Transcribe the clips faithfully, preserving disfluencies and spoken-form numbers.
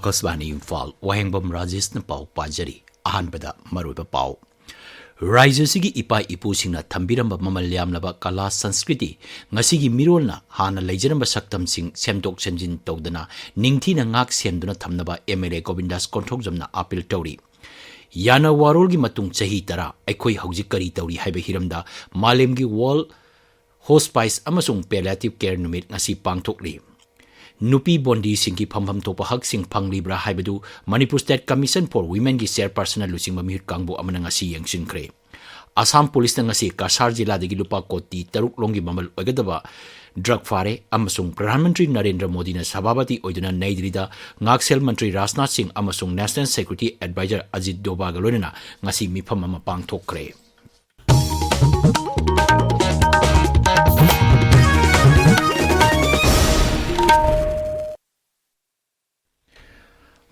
ꯑꯀꯥꯁꯕꯥꯅꯤ ꯏꯝꯐꯥꯜ, ꯋꯥꯍꯦꯡꯕꯝ ꯔꯥꯖꯦꯁꯅ ꯄꯥꯎ ꯄꯥꯖꯔꯤ꯫ ꯑꯍꯥꯟꯕꯗ ꯃꯔꯨꯑꯣꯏꯕ ꯄꯥꯎ꯫ ꯔꯥꯖ꯭ꯌ ꯑꯁꯤꯒꯤ ꯏꯄꯥ ꯏꯄꯨꯁꯤꯡꯅ ꯊꯝꯕꯤꯔꯝꯕ ꯃꯃꯜ ꯌꯥꯝꯂꯕ ꯀꯂꯥ ꯁꯪꯁꯀ꯭ꯔꯤꯇꯤ ꯉꯁꯤꯒꯤ ꯃꯤꯔꯣꯜꯅ ꯍꯥꯟꯅ ꯂꯩꯖꯔꯝꯕ ꯁꯛꯇꯝꯁꯤꯡ ꯁꯦꯝꯗꯣꯛ ꯁꯦꯝꯖꯤꯟ ꯇꯧꯗꯅ ꯅꯤꯡꯊꯤꯅ ꯉꯥꯛ ꯁꯦꯟꯗꯨꯅ ꯊꯝꯅꯕ ꯑꯦꯝ ꯑꯦꯜ ꯑꯦ ꯒꯣꯕꯤꯟꯗꯥꯁ ꯀꯣꯟꯊꯧꯖꯝꯅ ꯑꯥꯄꯤꯜ ꯇꯧꯔꯤ꯫ ꯌꯥꯅ ꯋꯥꯔꯣꯜꯒꯤ ꯃꯇꯨꯡ ꯆꯍꯤ ꯇꯔꯥ ꯑꯩꯈꯣꯏ ꯍꯧꯖꯤꯛ ꯀꯔꯤ ꯇꯧꯔꯤ ꯍꯥꯏꯕ ꯍꯤꯔꯝꯗ ꯃꯥꯂꯦꯝꯒꯤ ꯋꯥꯔꯜꯗ ꯍꯣꯁꯄꯥꯏꯁ ꯑꯃꯁꯨꯡ ꯄꯦꯂꯤꯌꯦꯇꯤꯚ ꯀꯦꯌꯔ ꯅꯨꯃꯤꯠ ꯉꯁꯤ ꯄꯥꯡꯊꯣꯛꯂꯤ꯫ ꯅꯨꯄꯤ ꯕꯣꯟꯗꯤꯁꯤꯡꯒꯤ ꯐꯪꯐꯝ ꯊꯣꯛꯄ ꯍꯛꯁꯤꯡ ꯐꯪꯂꯤꯕ꯭ꯔꯥ ꯍꯥꯏꯕꯗꯨ ꯃꯅꯤꯄꯨꯔ ꯁ꯭ꯇꯦꯠ ꯀꯃꯤꯁꯟ ꯐꯣꯔ ꯋꯤꯃꯦꯟꯒꯤ ꯆꯦꯌꯔꯄꯔꯁꯟꯅ ꯂꯨꯆꯤꯡꯕ ꯃꯤꯍꯨꯠ ꯀꯥꯡꯕꯨ ꯑꯃꯅ ꯉꯁꯤ ꯌꯦꯡꯁꯤꯟꯈ꯭ꯔꯦ꯫ ꯑꯁꯥꯝ ꯄꯨꯂꯤꯁꯅ ꯉꯁꯤ ꯀꯁꯥꯔ ꯖꯤꯂꯥꯗꯒꯤ ꯂꯨꯄꯥ ꯀꯣꯇꯤ ꯇꯔꯨꯛ ꯂꯣꯝꯒꯤ ꯃꯃꯜ ꯑꯣꯏꯒꯗꯕ ꯗ꯭ꯔꯒ ꯐꯥꯔꯦ ꯑꯃꯁꯨꯡ ꯄ꯭ꯔꯙꯥꯟ ꯃꯟꯇ꯭ꯔꯤ ꯅꯔꯦꯟꯗ꯭ꯔ ꯃꯣꯗꯤꯅ ꯁꯚꯥꯄꯇꯤ ꯑꯣꯏꯗꯨꯅ ꯅꯩ ꯗꯤꯜꯂꯤꯗ ꯉꯥꯛꯁꯦꯜ ꯃꯟꯇ꯭ꯔꯤ ꯔꯥꯖꯅꯥꯊ ꯁꯤꯡ ꯑꯃꯁꯨꯡ ꯅꯦꯁꯅꯦꯜ ꯁꯦꯀ꯭ꯌꯨꯔꯤꯇꯤ ꯑꯦꯗꯚꯥꯏꯖꯔ ꯑꯖꯤꯠ ꯗꯣꯚꯥꯜꯒ ꯂꯣꯏꯅꯅ ꯉꯁꯤ ꯃꯤꯐꯝ ꯑꯃ ꯄꯥꯡꯊꯣꯛꯈ꯭ꯔꯦ꯫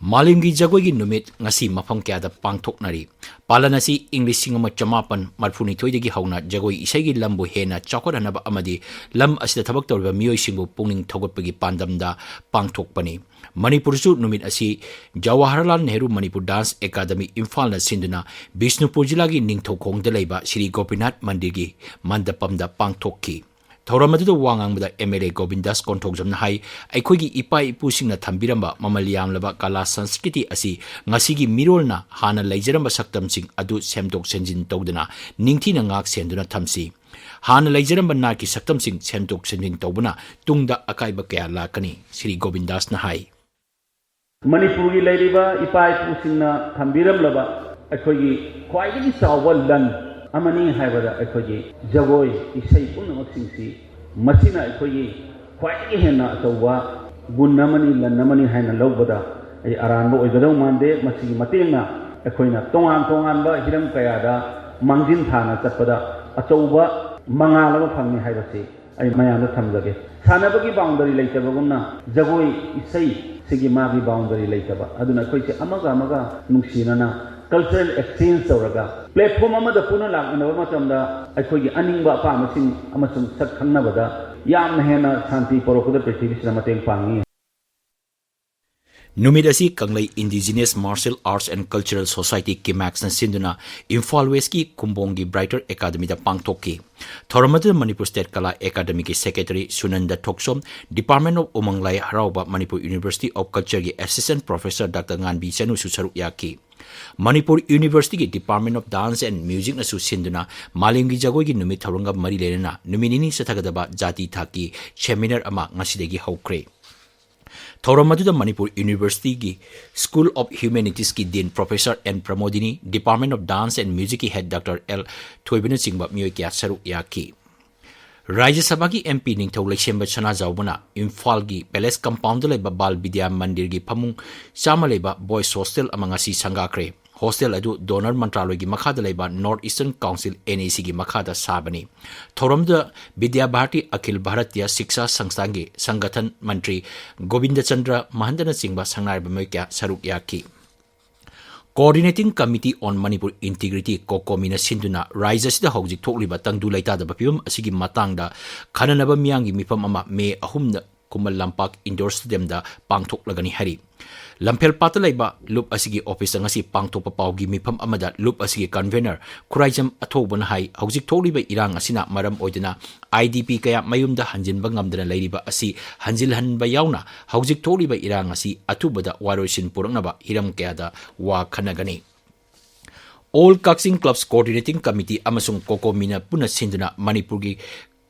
ꯃꯥꯂꯦꯝꯒꯤ ꯖꯒꯣꯏꯒꯤ ꯅꯨꯃꯤꯠ ꯉꯁꯤ ꯃꯐꯝ ꯀꯌꯥꯗ ꯄꯥꯡꯊꯣꯛꯅꯔꯤ꯫ ꯄꯥꯂꯟ ꯑꯁꯤ ꯏꯪ ꯂꯤꯁꯤꯡ ꯑꯃ ꯆꯃꯥꯄꯟ ꯃꯔꯤꯐꯨꯅꯤꯊꯣꯏꯗꯒꯤ ꯍꯧꯅ ꯖꯒꯣꯏ ꯏꯁꯩꯒꯤ ꯂꯝꯕꯨ ꯍꯦꯟꯅ ꯆꯥꯎꯈꯠꯍꯟꯅꯕ ꯑꯃꯗꯤ ꯂꯝ ꯑꯁꯤꯗ ꯊꯕꯛ ꯇꯧꯔꯤꯕ ꯃꯤꯑꯣꯏꯁꯤꯡꯕꯨ ꯄꯨꯛꯅꯤꯡ ꯊꯧꯒꯠꯄꯒꯤ ꯄꯥꯟꯗꯝꯗ ꯄꯥꯡꯊꯣꯛꯄꯅꯤ꯫ ꯃꯅꯤꯄꯨꯔꯁꯨ ꯅꯨꯃꯤꯠ ꯑꯁꯤ ꯖꯋꯥꯍꯔꯂꯥꯜ ꯅꯦꯍꯔꯨ ꯃꯅꯤꯄꯨꯔ ꯗꯥꯟꯁ ꯑꯦꯀꯥꯗꯃꯤ ꯏꯝꯐꯥꯜꯅ ꯁꯤꯟꯗꯨꯅ ꯕꯤꯁꯅꯨꯄꯨꯔ ꯖꯤꯂꯥꯒꯤ ꯅꯤꯡꯊꯧꯈꯣꯡꯗ ꯂꯩꯕ ꯁ꯭ꯔꯤ ꯒꯣꯄꯤꯅꯥꯊ ꯃꯟꯗꯤꯔꯒꯤ ꯃꯟꯗꯄꯝꯗ ꯄꯥꯡꯊꯣꯛꯈꯤ꯫ ꯊꯧꯔꯝ ꯑꯗꯨꯗ ꯋꯥ ꯉꯥꯡꯕꯗ ꯑꯦꯝ ꯑꯦꯜ ꯑꯦ ꯒꯣꯕꯤꯟꯗꯥꯁ ꯀꯣꯟꯊꯧꯖꯝꯅ ꯍꯥꯏ, ꯑꯩꯈꯣꯏꯒꯤ ꯏꯄꯥ ꯏꯄꯨꯁꯤꯡꯅ ꯊꯝꯕꯤꯔꯝꯕ ꯃꯃꯜ ꯌꯥꯝꯂꯕ ꯀꯂꯥ ꯁꯪꯁꯀ꯭ꯔꯤꯇꯤ ꯑꯁꯤ ꯉꯁꯤꯒꯤ ꯃꯤꯔꯣꯜꯅ ꯍꯥꯟꯅ ꯂꯩꯖꯔꯝꯕ ꯁꯛꯇꯝꯁꯤꯡ ꯑꯗꯨ ꯁꯦꯝꯗꯣꯛ ꯁꯦꯝꯖꯤꯟ ꯇꯧꯗꯨꯅ ꯅꯤꯡꯊꯤꯅ ꯉꯥꯛ ꯁꯦꯟꯗꯨꯅ ꯊꯝꯁꯤ꯫ ꯍꯥꯟꯅ ꯂꯩꯖꯔꯝꯕ ꯅꯥꯠꯀꯤ ꯁꯛꯇꯝꯁꯤꯡ ꯁꯦꯝꯗꯣꯛ ꯁꯦꯝꯖꯤꯟ ꯇꯧꯕꯅ ꯇꯨꯡꯗ ꯑꯀꯥꯏꯕ ꯀꯌꯥ ꯂꯥꯛꯀꯅꯤ, ꯁ꯭ꯔꯤ ꯒꯣꯕꯤꯟꯗꯥꯁꯅ ꯍꯥꯏ꯫ ꯃꯅꯤꯄꯨꯔꯒꯤ ꯂꯩꯔꯤꯕ ꯏꯄꯥ ꯏꯄꯨꯁꯤꯡꯅ ꯊꯝꯕꯤꯔꯝꯂꯕ ꯑꯩꯈꯣꯏꯒꯤ ꯈ꯭ꯋꯥꯏꯗꯒꯤ ꯆꯥꯎꯕ ꯂꯟ ꯑꯃꯅꯤ ꯍꯥꯏꯕꯗ ꯑꯩꯈꯣꯏꯒꯤ ꯖꯒꯣꯏ ꯏꯁꯩ ꯄꯨꯝꯅꯃꯛꯁꯤꯡꯁꯤ, ꯃꯁꯤꯅ ꯑꯩꯈꯣꯏꯒꯤ ꯈ꯭ꯋꯥꯏꯗꯒꯤ ꯍꯦꯟꯅ ꯑꯆꯧꯕ ꯒꯨꯟ ꯑꯃꯅꯤ, ꯂꯟ ꯑꯃꯅꯤ ꯍꯥꯏꯅ ꯂꯧꯕꯗ ꯑꯩ ꯑꯔꯥꯟꯕ ꯑꯣꯏꯒꯗꯧ ꯃꯥꯟꯗꯦ꯫ ꯃꯁꯤꯒꯤ ꯃꯇꯦꯡꯅ ꯑꯩꯈꯣꯏꯅ ꯇꯣꯉꯥꯟ ꯇꯣꯉꯥꯟꯕ ꯍꯤꯔꯝ ꯀꯌꯥꯗ ꯃꯥꯡꯖꯤꯟ ꯊꯥꯅ ꯆꯠꯄꯗ ꯑꯆꯧꯕ ꯃꯉꯥꯜ ꯑꯃ ꯐꯪꯏ ꯍꯥꯏꯕꯁꯤ ꯑꯩ ꯃꯌꯥꯝꯗ ꯊꯝꯖꯒꯦ꯫ ꯁꯥꯟꯅꯕꯒꯤ ꯕꯥꯎꯟꯗꯔꯤ ꯂꯩꯇꯕꯒꯨꯝꯅ ꯖꯒꯣꯏ ꯏꯁꯩ ꯁꯤꯒꯤ ꯃꯥꯒꯤ ꯕꯥꯎꯟꯗꯔꯤ ꯂꯩꯇꯕ꯫ ꯑꯗꯨꯅ ꯑꯩꯈꯣꯏꯁꯦ ꯑꯃꯒ ꯑꯃꯒ ꯅꯨꯡꯁꯤꯅꯅ ꯀꯜꯆꯔꯦꯜ ꯑꯦꯛꯁꯆꯦꯟꯖ ꯇꯧꯔꯒ ꯄ꯭ꯂꯦꯠꯐꯣꯝ ꯑꯃꯗ ꯄꯨꯟꯅ ꯂꯥꯛꯃꯤꯟꯅꯕ ꯃꯇꯝꯗ ꯑꯩꯈꯣꯏꯒꯤ ꯑꯅꯤꯡꯕ ꯑꯄꯥꯝꯕꯁꯤꯡ ꯑꯃꯁꯨꯡ ꯁꯛ ꯈꯪꯅꯕꯗ ꯌꯥꯝꯅ ꯍꯦꯟꯅ ꯁꯥꯟꯇꯤ ꯄꯨꯔꯛꯄꯗ ꯄ꯭ꯔꯤꯊꯤꯕꯤꯁꯤꯗ ꯃꯇꯦꯡ ꯄꯥꯡꯉꯤ꯫ ꯅꯨꯃꯤꯠ ꯑꯁꯤ ꯀꯪꯂꯩ Indigenous Martial Arts and Cultural Society, ꯀꯤꯃꯥꯛꯁꯅ ꯁꯤꯟꯗꯨꯅ ꯏꯝꯐꯥꯜ ꯋꯦꯁꯀꯤ ꯈꯨꯝꯕꯣꯡꯒꯤ ꯕ꯭ꯔꯥꯏꯇꯔ ꯑꯦꯀꯥꯗꯃꯤꯗ ꯄꯥꯡꯊꯣꯛꯈꯤ꯫ ꯊꯧꯔꯝ ꯑꯗꯨꯗ ꯃꯅꯤꯄꯨꯔ ꯁ꯭ꯇꯦꯠ ꯀꯂꯥ ꯑꯦꯀꯥꯗꯃꯤꯒꯤ ꯁꯦꯀ꯭ꯔꯦꯇꯔꯤ ꯁꯨꯅꯟꯗ ꯊꯣꯛꯁꯣꯝ, Department of ꯎꯃꯪ ꯂꯥꯏ ꯍꯔꯥꯎꯕ, Manipur University of Cultureꯒꯤ Assistant Professor Doctor ꯉꯥꯟꯕꯤ ꯆꯅꯨꯁꯨ ꯁꯔꯨꯛ ꯌꯥꯈꯤ꯫ ꯃꯅꯤꯄꯨꯔ ꯌꯨꯅꯤꯚꯔꯁꯤꯇꯤꯒꯤ Department of Dance and Musicꯅꯁꯨ ꯁꯤꯟꯗꯨꯅ ꯃꯥꯂꯦꯝꯒꯤ ꯖꯒꯣꯏꯒꯤ ꯅꯨꯃꯤꯠ ꯊꯧꯔꯝꯒ ꯃꯔꯤ ꯂꯩꯅꯅ ꯅꯨꯃꯤꯠ ꯅꯤꯅꯤ ꯆꯠꯊꯒꯗꯕ ꯖꯥꯇꯤ ꯊꯥꯛꯀꯤ ꯁꯦꯃꯤꯅꯥꯔ ꯑꯃ ꯉꯁꯤꯗꯒꯤ ꯍꯧꯈ꯭ꯔꯦ꯫ ꯊꯧꯔꯝ ꯑꯗꯨꯗ ꯃꯅꯤꯄꯨꯔ ꯌꯨꯅꯤꯚꯔꯁꯤꯇꯤꯒꯤ School of Humanitiesꯀꯤ Dean Professor N Pramodini, Department of Dance and Musicꯀꯤ Head Doctor ꯑꯦꯜ ꯊꯣꯏꯕꯅꯆꯤꯡꯕ ꯃꯤꯑꯣꯏ ꯀꯌꯥ ꯁꯔꯨꯛ ꯌꯥꯈꯤ꯫ ꯔꯥꯖ꯭ꯌ ꯁꯚꯥꯒꯤ MP ꯅꯤꯡꯊꯧ ꯂꯩꯁꯦꯝꯕ ꯁꯅꯥꯖꯥꯎꯕꯅ ꯏꯝꯐꯥꯜꯒꯤ Palace Compoundꯗ ꯂꯩꯕ ꯕꯥꯜ ꯕꯤꯗ꯭ꯌꯥ ꯃꯟꯗꯤꯔꯒꯤ ꯐꯃꯨꯡ ꯆꯥꯝꯃ ꯂꯩꯕ Boys Hostel ꯑꯃ ꯉꯁꯤ ꯁꯪꯒꯥꯈ꯭ꯔꯦ꯫ Hostel ꯑꯗꯨ DoNER ꯃꯟꯇ꯭ꯔꯥꯂꯣꯏꯒꯤ ꯃꯈꯥꯗ ꯂꯩꯕ North Eastern Council, NECꯒꯤ ꯃꯈꯥꯗ ꯁꯥꯕꯅꯤ꯫ ꯊꯧꯔꯝꯗꯨꯗ ꯕꯤꯗ꯭ꯌꯥ ꯚꯥꯔꯇꯤ ꯑꯈꯤꯜ ꯚꯥꯔꯇꯤꯌ ꯁꯤꯛꯁꯥ ꯁꯪꯁꯊꯥꯟꯒꯤ ꯁꯪꯒꯊꯟ ꯃꯟꯇ꯭ꯔꯤ ꯒꯣꯕꯤꯟꯗ ꯆꯟꯗ꯭ꯔ ꯃꯍꯟꯇꯅꯆꯤꯡꯕ ꯁꯪꯅꯥꯏꯔꯕ ꯃꯤꯑꯣꯏ ꯀꯌꯥ ꯁꯔꯨꯛ ꯌꯥꯈꯤ꯫ Coordinating Committee on Manipur Integrity, COCOMIꯅ ꯁꯤꯟꯗꯨꯅ ꯔꯥꯖ꯭ꯌ ꯑꯁꯤꯗ ꯍꯧꯖꯤꯛ ꯊꯣꯛꯂꯤꯕ ꯇꯪꯗꯨ ꯂꯩꯇꯥꯗꯕ ꯐꯤꯕꯝ ꯑꯁꯤꯒꯤ ꯃꯇꯥꯡꯗ ꯈꯟꯅꯅꯕ ꯃꯤꯌꯥꯝꯒꯤ ꯃꯤꯐꯝ ꯑꯃ ꯃꯦ ꯑꯍꯨꯝꯗ ꯈꯨꯃꯟ ꯂꯝꯄꯥꯛ Indoor Stadiumꯗ ꯄꯥꯡꯊꯣꯛꯂꯒꯅꯤ ꯍꯥꯏꯔꯤ꯫ ꯂꯝꯐꯦꯜꯄꯥꯠꯇ ꯂꯩꯕ ꯂꯨꯞ ꯑꯁꯤꯒꯤ ꯑꯣꯐꯤꯁꯇ ꯉꯁꯤ ꯄꯥꯡꯊꯣꯛꯄ ꯄꯥꯎꯒꯤ ꯃꯤꯐꯝ ꯑꯃꯗ ꯂꯨꯞ ꯑꯁꯤꯒꯤ convenor ꯈꯨꯔꯥꯏꯖꯝ ꯑꯊꯧꯕꯅ ꯍꯥꯏ, ꯍꯧꯖꯤꯛ ꯊꯣꯛꯂꯤꯕ ꯏꯔꯥꯡ ꯑꯁꯤꯅ ꯃꯔꯝ ꯑꯣꯏꯗꯨꯅ IDP ꯀꯌꯥ ꯃꯌꯨꯝꯗ ꯍꯟꯖꯤꯟꯕ ꯉꯝꯗꯅ ꯂꯩꯔꯤꯕ ꯑꯁꯤ ꯍꯟꯖꯤꯜꯍꯟꯕ ꯌꯥꯎꯅ ꯍꯧꯖꯤꯛ ꯊꯣꯛꯂꯤꯕ ꯏꯔꯥꯡ ꯑꯁꯤ ꯑꯊꯨꯕꯗ ꯋꯥꯔꯣꯏꯁꯤꯟ ꯄꯨꯔꯛꯅꯕ ꯍꯤꯔꯝ ꯀꯌꯥꯗ ꯋꯥ ꯈꯟꯅꯒꯅꯤ꯫ All Kakching Clubs Coordinating Committee ꯑꯃꯁꯨꯡ COCOMIꯅ ꯄꯨꯟꯅ ꯁꯤꯟꯗꯨꯅ ꯃꯅꯤꯄꯨꯔꯒꯤ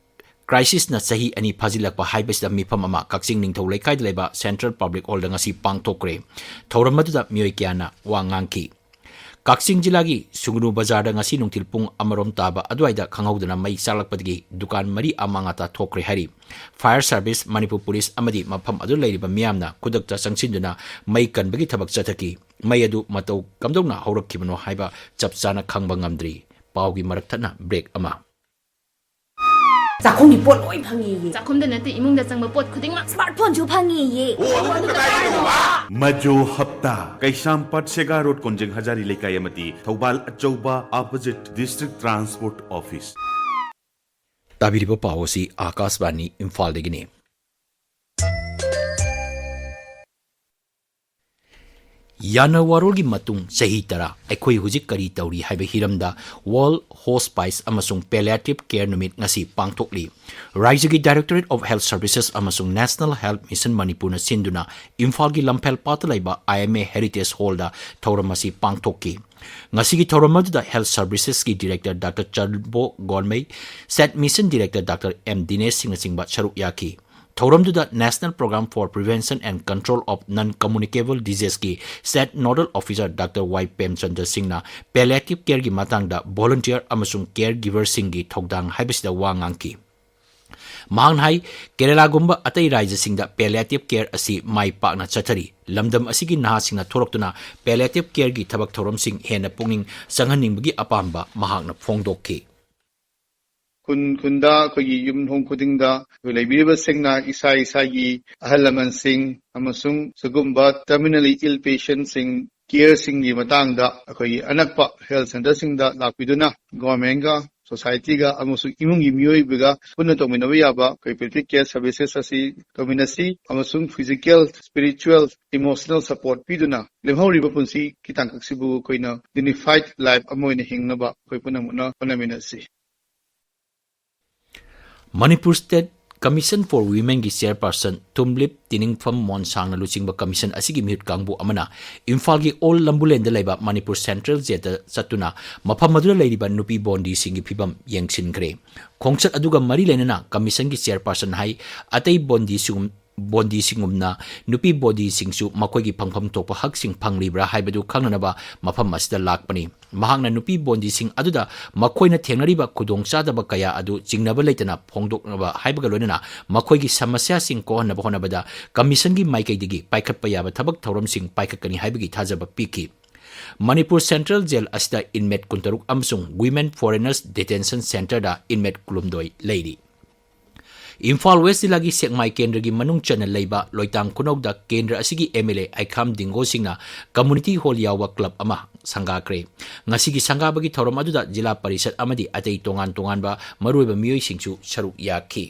crisisꯅ ꯆꯍꯤ ꯑꯅꯤ ꯐꯥꯖꯤꯜꯂꯛꯄ ꯍꯥꯏꯕꯁꯤꯗ ꯃꯤꯐꯝ ꯑꯃ ꯀꯛꯆꯤꯡ ꯅꯤꯡꯊꯧ ꯂꯩꯀꯥꯏꯗ ꯂꯩꯕ Central Public Hallꯗ ꯉꯁꯤ ꯄꯥꯡꯊꯣꯛꯈ꯭ꯔꯦ꯫ ꯊꯧꯔꯝ ꯑꯗꯨꯗ ꯃꯤꯑꯣꯏ ꯀꯌꯥꯅ ꯋꯥ ꯉꯥꯡꯈꯤ꯫ ꯀꯛꯆꯤꯡ ꯖꯤꯂꯥꯒꯤ ꯁꯨꯒꯅꯨ ꯕꯖꯥꯔꯗ ꯉꯁꯤ ꯅꯨꯡꯊꯤꯜ ꯄꯨꯡ ꯑꯃꯔꯣꯝ ꯇꯥꯕ ꯑꯗꯨꯋꯥꯏꯗ ꯈꯪꯍꯧꯗꯅ ꯃꯩ ꯆꯥꯛꯂꯛꯄꯗꯒꯤ ꯗꯨꯀꯥꯟ ꯃꯔꯤ ꯑꯃꯥꯡ ꯑꯇꯥ ꯊꯣꯛꯈ꯭ꯔꯦ ꯍꯥꯏꯔꯤ꯫ Fire Service, ꯃꯅꯤꯄꯨꯔ ꯄꯨꯂꯤꯁ ꯑꯃꯗꯤ ꯃꯐꯝ ꯑꯗꯨ ꯂꯩꯔꯤꯕ ꯃꯤꯌꯥꯝꯅ ꯈꯨꯗꯛꯇ ꯆꯪꯁꯤꯟꯗꯨꯅ ꯃꯩ ꯀꯟꯕꯒꯤ ꯊꯕꯛ ꯆꯠꯊꯈꯤ꯫ ꯃꯩ ꯑꯗꯨ ꯃꯇꯧ ꯀꯝꯗꯧꯅ ꯍꯧꯔꯛꯈꯤꯕꯅꯣ ꯍꯥꯏꯕ ꯆꯞ ꯆꯥꯅ ꯈꯪꯕ ꯉꯝꯗ꯭ꯔꯤ꯫ ꯄꯥꯎꯒꯤ ꯃꯔꯛ ꯊꯠꯅ break ꯑꯃ꯫ ꯆꯥꯛꯈꯨꯝꯒꯤ ꯄꯣꯠ ꯂꯣꯏ ꯐꯪꯉꯦꯌꯦ꯫ ꯆꯥꯛꯈꯨꯝꯗ ꯅꯠꯇꯦ, ꯏꯃꯨꯡꯗ ꯆꯪꯕ ꯄꯣꯠ ꯈꯨꯗꯤꯡꯃꯛ꯫ Smartphoneꯁꯨ ꯐꯪꯉꯦꯌꯦ꯫ ꯃꯖꯣ ꯍꯞꯇꯥ, ꯀꯩꯁꯥꯝꯄꯥꯠ ꯁꯦꯒꯥ ꯔꯣꯗ, ꯀꯣꯟꯖꯦꯡ ꯍꯖꯥꯔꯤ ꯂꯩꯀꯥꯏ ꯑꯃꯗꯤ ꯊꯧꯕꯥꯜ ꯑꯆꯧꯕ opposite District Transport Office꯫ ꯇꯥꯕꯤꯔꯤꯕ ꯄꯥꯎ ꯑꯁꯤ ꯑꯥꯀꯥꯁꯕꯥꯅꯤ ꯏꯝꯐꯥꯜꯗꯒꯤꯅꯤ꯫ ꯌꯥꯅ ꯋꯥꯔꯣꯜꯒꯤ ꯃꯇꯨꯡ ꯆꯍꯤ ꯇꯔꯥ ꯑꯩꯈꯣꯏ ꯍꯧꯖꯤꯛ ꯀꯔꯤ ꯇꯧꯔꯤ ꯍꯥꯏꯕ ꯍꯤꯔꯝꯗ World Hospice ꯑꯃꯁꯨꯡ Palliative Care ꯅꯨꯃꯤꯠ ꯉꯁꯤ ꯄꯥꯡꯊꯣꯛꯂꯤ꯫ ꯔꯥꯏꯖ꯭ꯌꯒꯤ Directorate of Health Services ꯑꯃꯁꯨꯡ National Health Mission ꯃꯅꯤꯄꯨꯔꯅ ꯁꯤꯟꯗꯨꯅ ꯏꯝꯐꯥꯜꯒꯤ ꯂꯝꯐꯦꯜ ꯄꯥꯠꯇ ꯂꯩꯕ I M A Heritage Hallꯗ ꯊꯧꯔꯝ ꯑꯁꯤ ꯄꯥꯡꯊꯣꯛꯈꯤ꯫ ꯉꯁꯤꯒꯤ ꯊꯧꯔꯝ ꯑꯗꯨꯗ Health Servicesꯀꯤ Director Doctor ꯆꯔꯕꯣ ꯒꯣꯟꯃꯩ, State Mission Director Doctor M ꯗꯤꯅꯦꯁ ꯁꯤꯡꯅꯆꯤꯡꯕ ꯁꯔꯨꯛ ꯌꯥꯈꯤ꯫ ꯊꯧꯔꯝꯗꯨꯗ National Program for Prevention and Control of Non-Communicable Diseaseꯀꯤ State Nodal Officer Doctor ꯋꯥꯏ ꯄ꯭ꯔꯦꯝꯆꯟꯗ꯭ꯔ ꯁꯤꯡꯅ palliative careꯒꯤ ꯃꯇꯥꯡꯗ volunteer ꯑꯃꯁꯨꯡ care giverꯁꯤꯡꯒꯤ ꯊꯧꯗꯥꯡ ꯍꯥꯏꯕꯁꯤꯗ ꯋꯥ ꯉꯥꯡꯈꯤ꯫ ꯃꯍꯥꯛꯅ ꯍꯥꯏ, ꯀꯦꯔꯂꯥꯒꯨꯝꯕ ꯑꯇꯩ ꯔꯥꯖ꯭ꯌꯁꯤꯡꯗ palliative care ꯑꯁꯤ ꯃꯥꯏ ꯄꯥꯛꯅ ꯆꯠꯊꯔꯤ꯫ ꯂꯝꯗꯝ ꯑꯁꯤꯒꯤ ꯅꯍꯥꯁꯤꯡꯅ ꯊꯣꯔꯛꯇꯨꯅ palliative careꯒꯤ ꯊꯕꯛ ꯊꯧꯔꯝꯁꯤꯡ ꯍꯦꯟꯅ ꯄꯨꯛꯅꯤꯡ ꯆꯪꯍꯟꯅꯤꯡꯕꯒꯤ ꯑꯄꯥꯝꯕ ꯃꯍꯥꯛꯅ ꯐꯣꯡꯗꯣꯛꯈꯤ꯫ ꯈꯨꯟ ꯈꯨꯟꯗ ꯑꯩꯈꯣꯏꯒꯤ ꯌꯨꯝꯊꯣꯡ ꯈꯨꯗꯤꯡꯗ ꯑꯩꯈꯣꯏ ꯂꯩꯕꯤꯔꯤꯕꯁꯤꯡꯅ ꯏꯁꯥ ꯏꯁꯥꯒꯤ ꯑꯍꯜ ꯂꯃꯟꯁꯤꯡ ꯑꯃꯁꯨꯡ ꯁꯤꯒꯨꯝꯕ terminally ill patientꯁꯤꯡ careꯁꯤꯡꯒꯤ ꯃꯇꯥꯡꯗ ꯑꯩꯈꯣꯏꯒꯤ ꯑꯅꯛꯄ health centreꯁꯤꯡꯗ ꯂꯥꯛꯄꯤꯗꯨꯅ governmentꯒ societyꯒ ꯑꯃꯁꯨꯡ ꯏꯃꯨꯡꯒꯤ ꯃꯤꯑꯣꯏꯕꯒ ꯄꯨꯟꯅ ꯇꯧꯃꯤꯟꯅꯕ ꯌꯥꯕ ꯑꯩꯈꯣꯏ palliative care services ꯑꯁꯤ ꯇꯧꯃꯤꯟꯅꯁꯤ ꯑꯃꯁꯨꯡ physical, spiritual, emotional support ꯄꯤꯗꯨꯅ ꯂꯦꯝꯍꯧꯔꯤꯕ ꯄꯨꯟꯁꯤꯒꯤ ꯇꯥꯡꯀꯛꯁꯤꯕꯨ ꯑꯩꯈꯣꯏꯅ dignified life ꯑꯃ ꯑꯣꯏꯅ ꯍꯤꯡꯅꯕ ꯑꯩꯈꯣꯏ ꯄꯨꯝꯅꯃꯛꯅ ꯍꯣꯠꯅꯃꯤꯟꯅꯁꯤ꯫ Manipur State Commission for Womenꯒꯤ chairperson ꯊꯨꯝꯂꯤꯞ ꯇꯤꯅꯤꯡꯐꯝ ꯃꯣꯟꯁꯥꯡꯅ ꯂꯨꯆꯤꯡꯕ commission ꯑꯁꯤꯒꯤ ꯃꯤꯍꯨꯠ ꯀꯥꯡꯕꯨ ꯑꯃꯅ ꯏꯝꯐꯥꯜꯒꯤ ꯑꯣꯜ ꯂꯝꯕꯨꯂꯦꯟꯗ ꯂꯩꯕ ꯃꯅꯤꯄꯨꯔ Central Jailꯗ ꯆꯠꯇꯨꯅ ꯃꯐꯝ ꯑꯗꯨꯗ ꯂꯩꯔꯤꯕ ꯅꯨꯄꯤ ꯕꯣꯟꯗꯤꯁꯤꯡꯒꯤ ꯐꯤꯕꯝ ꯌꯦꯡꯁꯤꯟꯈ꯭ꯔꯦ꯫ ꯈꯣꯡꯆꯠ ꯑꯗꯨꯒ ꯃꯔꯤ ꯂꯩꯅꯅ commissionꯒꯤ chairperson ꯍꯥꯏ ꯑꯇꯩ ꯕꯣꯟꯗꯤꯁꯤꯡꯒꯨꯝ-, ꯕꯣꯟꯗꯤꯁꯤꯡꯒꯨꯝꯅ ꯅꯨꯄꯤ ꯕꯣꯟꯗꯤꯁꯤꯡꯁꯨ ꯃꯈꯣꯏꯒꯤ ꯐꯪꯐꯝ ꯊꯣꯛꯄ ꯍꯛꯁꯤꯡ ꯐꯪꯂꯤꯕ꯭ꯔꯥ ꯍꯥꯏꯕꯗꯨ ꯈꯪꯅꯅꯕ ꯃꯐꯝ ꯑꯁꯤꯗ ꯂꯥꯛꯄꯅꯤ꯫ ꯃꯍꯥꯛꯅ ꯅꯨꯄꯤ ꯕꯣꯟꯗꯤꯁꯤꯡ ꯑꯗꯨꯗ ꯃꯈꯣꯏꯅ ꯊꯦꯡꯅꯔꯤꯕ ꯈꯨꯗꯣꯡꯆꯥꯗꯕ ꯀꯌꯥ ꯑꯗꯨ ꯆꯤꯡꯅꯕ ꯂꯩꯇꯅ ꯐꯣꯡꯗꯣꯛꯅꯕ ꯍꯥꯏꯕꯒ ꯂꯣꯏꯅꯅ ꯃꯈꯣꯏꯒꯤ ꯁꯃꯁ꯭ꯌꯥꯁꯤꯡ ꯀꯣꯛꯍꯟꯅꯕ ꯍꯣꯠꯅꯕꯗ commissionꯒꯤ ꯃꯥꯏꯀꯩꯗꯒꯤ ꯄꯥꯏꯈꯠꯄ ꯌꯥꯕ ꯊꯕꯛ ꯊꯧꯔꯝꯁꯤꯡ ꯄꯥꯏꯈꯠꯀꯅꯤ ꯍꯥꯏꯕꯒꯤ ꯊꯥꯖꯕ ꯄꯤꯈꯤ꯫ ꯃꯅꯤꯄꯨꯔ Central Jail ꯑꯁꯤꯗ inmate ꯀꯨꯟꯇꯔꯨꯛ ꯑꯃꯁꯨꯡ Women Foreigners Detention Centreꯗ inmate ꯀꯨꯟꯍꯨꯝꯗꯣꯏ ꯂꯩꯔꯤ꯫ ꯏꯝꯐꯥꯜ West ꯖꯤꯂꯥꯒꯤ ꯁꯦꯛꯃꯥꯏ ꯀꯦꯟꯗ꯭ꯔꯒꯤ ꯃꯅꯨꯡ ꯆꯟꯅ ꯂꯩꯕ ꯂꯣꯏꯇꯥꯡ ꯈꯨꯅꯧꯗ ꯀꯦꯟꯗ꯭ꯔ ꯑꯁꯤꯒꯤ M L A ꯑꯩꯈꯥꯝ ꯗꯤꯡꯒꯣꯁꯤꯡꯅ community hall ꯌꯥꯎꯕ club ꯑꯃ ꯁꯪꯒꯥꯈ꯭ꯔꯦ꯫ ꯉꯁꯤꯒꯤ ꯁꯪꯒꯥꯕꯒꯤ ꯊꯧꯔꯝ ꯑꯗꯨꯗ ꯖꯤꯂꯥ ꯄꯔꯤꯁꯠ ꯑꯃꯗꯤ ꯑꯇꯩ ꯇꯣꯉꯥꯟ ꯇꯣꯉꯥꯟꯕ ꯃꯔꯨꯑꯣꯏꯕ ꯃꯤꯑꯣꯏꯁꯤꯡꯁꯨ ꯁꯔꯨꯛ ꯌꯥꯈꯤ꯫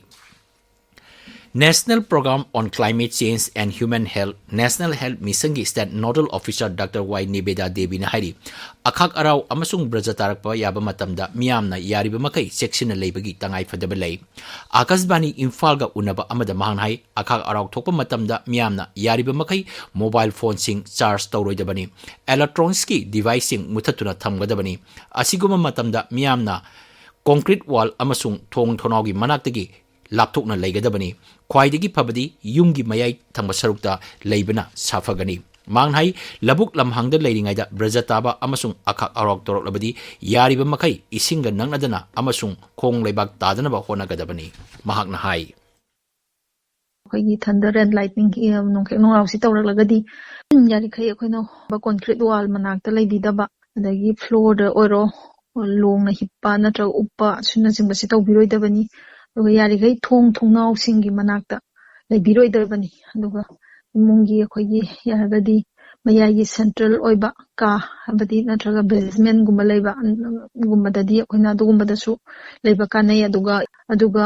National Program on Climate Change and Human Health, National Health Missionꯒꯤ State Nodal Officer Doctor Y Niveda Deviꯅ ꯍꯥꯏꯔꯤ, ꯑꯈꯥꯛ ꯑꯔꯥꯎ ꯑꯃꯁꯨꯡ ꯕ꯭ꯔꯖ ꯇꯥꯔꯛꯄ ꯌꯥꯕ ꯃꯇꯝꯗ ꯃꯤꯌꯥꯝꯅ ꯌꯥꯔꯤꯕ ꯃꯈꯩ ꯆꯦꯛꯁꯤꯟꯅ ꯂꯩꯕꯒꯤ ꯇꯉꯥꯏ ꯐꯗꯕ ꯂꯩ꯫ ꯑꯀꯥꯁꯕꯥꯅꯤ ꯏꯝꯐꯥꯜꯒ ꯎꯅꯕ ꯑꯃꯗ ꯃꯍꯥꯛꯅ ꯍꯥꯏ, ꯑꯈꯥꯛ ꯑꯔꯥꯎ ꯊꯣꯛꯄ ꯃꯇꯝꯗ ꯃꯤꯌꯥꯝꯅ ꯌꯥꯔꯤꯕ ꯃꯈꯩ mobile phoneꯁꯤꯡ charge ꯇꯧꯔꯣꯏꯗꯕꯅꯤ, electronicsꯀꯤ deviceꯁꯤꯡ ꯃꯨꯊꯠꯇꯨꯅ ꯊꯝꯒꯗꯕꯅꯤ꯫ ꯑꯁꯤꯒꯨꯝꯕ ꯃꯇꯝꯗ ꯃꯤꯌꯥꯝꯅ concrete wall ꯑꯃꯁꯨꯡ ꯊꯣꯡ ꯊꯣꯡꯅꯥꯎꯒꯤ ꯃꯅꯥꯛꯇꯒꯤ ꯂꯥꯞꯊꯣꯛꯅ ꯂꯩꯒꯗꯕꯅꯤ꯫ ꯈ꯭ꯋꯥꯏꯗꯒꯤ ꯐꯕꯗꯤ ꯌꯨꯝꯒꯤ ꯃꯌꯥꯏ ꯊꯪꯕ ꯁꯔꯨꯛꯇ ꯂꯩꯕꯅ ꯁꯥꯐꯒꯅꯤ꯫ ꯃꯍꯥꯛꯅ ꯍꯥꯏ, ꯂꯧꯕꯨꯛ ꯂꯝꯍꯥꯡꯗ ꯂꯩꯔꯤꯉꯩꯗ ꯕ꯭ꯔꯖ ꯇꯥꯕ ꯑꯃꯁꯨꯡ ꯑꯈꯥꯛ ꯑꯔꯥꯎ ꯇꯧꯔꯛꯂꯕꯗꯤ ꯌꯥꯔꯤꯕ ꯃꯈꯩ ꯏꯁꯤꯡꯒ ꯅꯛꯅꯗꯅ ꯑꯃꯁꯨꯡ ꯈꯣꯡ ꯂꯩꯕꯥꯛ ꯇꯥꯗꯅꯕ ꯍꯣꯠꯅꯒꯗꯕꯅꯤ꯫ ꯃꯍꯥꯛꯅ ꯍꯥꯏ, ꯑꯩꯈꯣꯏꯒꯤ thunder and lightning, ꯅꯣꯡꯈꯦꯛ ꯅꯣꯡꯂꯥꯎꯁꯤ ꯇꯧꯔꯛꯂꯒꯗꯤ, ꯌꯥꯔꯤꯈꯩ ꯑꯩꯈꯣꯏꯅ concrete wall ꯃꯅꯥꯛꯇ ꯂꯩꯕꯤꯗꯕ, ꯑꯗꯒꯤ floorꯗ ꯑꯣꯏꯔꯣ, ꯂꯣꯡꯅ ꯍꯤꯞꯄ ꯅꯠꯇ꯭ꯔꯒ ꯎꯞꯄ ꯑꯁꯤꯅꯆꯤꯡꯕꯁꯤ ꯇꯧꯕꯤꯔꯣꯏꯗꯕꯅꯤ꯫ ꯑꯗꯨꯒ ꯌꯥꯔꯤꯈꯩ ꯊꯣꯡ ꯊꯣꯡꯅꯥꯎꯁꯤꯡꯒꯤ ꯃꯅꯥꯛꯇ ꯂꯩꯕꯤꯔꯣꯏꯗꯕꯅꯤ꯫ ꯑꯗꯨꯒ ꯏꯃꯨꯡꯒꯤ ꯑꯩꯈꯣꯏꯒꯤ ꯌꯥꯔꯒꯗꯤ ꯃꯌꯥꯏꯒꯤ central ꯑꯣꯏꯕ ꯀꯥ, ꯍꯥꯏꯕꯗꯤ ꯅꯠꯇ꯭ꯔꯒ basementꯒꯨꯝꯕ ꯂꯩꯕ, ꯒꯨꯝꯕꯗꯗꯤ ꯑꯩꯈꯣꯏꯅ ꯑꯗꯨꯒꯨꯝꯕꯗꯁꯨ ꯂꯩꯕ ꯀꯥꯟꯅꯩ꯫ ꯑꯗꯨꯒ, ꯑꯗꯨꯒ